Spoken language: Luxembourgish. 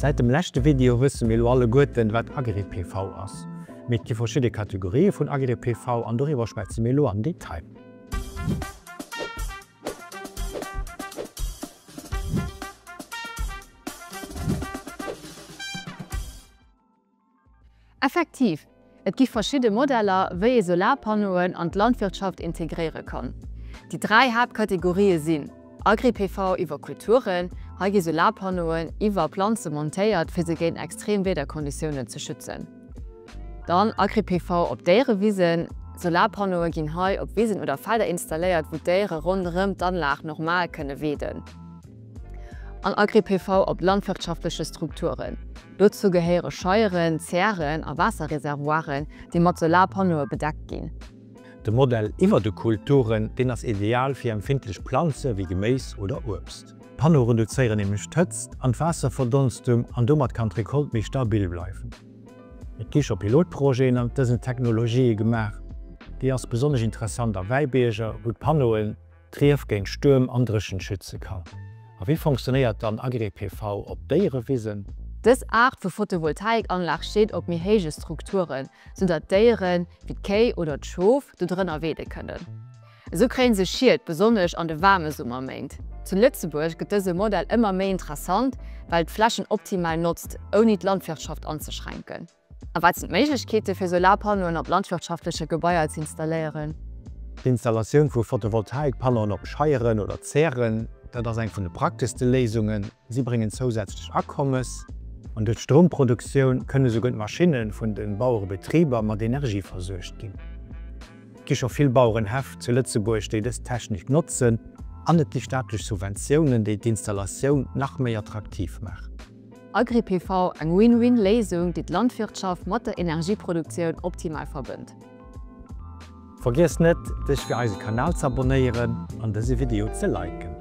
Säit dem leschte Video wësse mir elo alleguerten, wat Agri-PV ass. Mee et gi verschidde Kategorië vun Agri-PV an doriwwer schwätze mir elo am Detail. Effektiv, et gi verschidde Modeller, wéi ee Solarpannoen an d'Landwirtschaft integréiere kann. Déi 3 Haaptkategorië sinn, Agri-PV iwwer Kulturen, hei gi Solarpannoen iwwer Planze montéiert, fir se géint extrem Wiederkonditiounen ze schützen. Dann Agri-PV op Déierewisen, Solarpannoe ginn hei op Wisen oder Felder installéiert, wou d'Déiere ronderëm d'Anlag normal kënne weeden. An Agri-PV op landwirtschaftleche Strukturen. Dozou gehéiere Scheieren, Zären a Waasserreservoiren, déi mat Solarpannoe bedeckt ginn. De Modell iwwer de Kulturen, deen ass ideal fir empfindlech Planze wéi Geméis oder Uebst. D'Pannoe reduzéieren nämlech d'Hëtzt an d'Waasserverdonstung an domat kann d'Recolte méi stabil bleiwen. Et gi scho Pilotprojeten an dësen Technologië gemaach. Déi ass besonnesch interessant a Wäibierger, wou d'Pannoen d'Rief géint Stuerm an Dréchent schütze kann. A wéi fonctionnéiert dann Agri-PV op Déierewisen? Dës Aart vu Photovoltaikanlag steet op méi héije Strukturen, sou datt Déieren, wéi d'Kéi oder d'Schof, do drënner weede kënnen. Esou kréie se Schied, besonnesch an de waarme Summerméint. Zu Lëtzebuerg gëtt dëse Modell ëmmer méi interessant, well et d'Flächen optimal notzt, ouni d'Landwirtschaft anzeschränken. A wat sinn d'Méiglechkeete fir Solarpannoen op landwirtschaftleche Gebaier z'installéieren? D'Installatioun vu Photovoltaikpannoen op Scheieren oder Zären, dat ass eng vun de prakteschste Léisungen. Si bréngen zousätzlech Akommes an duerch d'Stroumproduktioun kënne souguer d'Maschinne vun de Bauerebetriber mat Energie versuergt ginn. Et gi scho vill Bauerenhäff zu Lëtzebuerg, déi dës Technik notzen an et gi staatlech Subventiounen, déi d'Installatioun nach méi attraktiv maachen. Agri-PV, eng Win-Win-Léisung, déi d'Landwirtschaft mat der Energieproduktioun optimal verbënnt. Vergiess net, dech fir eise Kanal z'abonnéieren an dëse Video ze liken.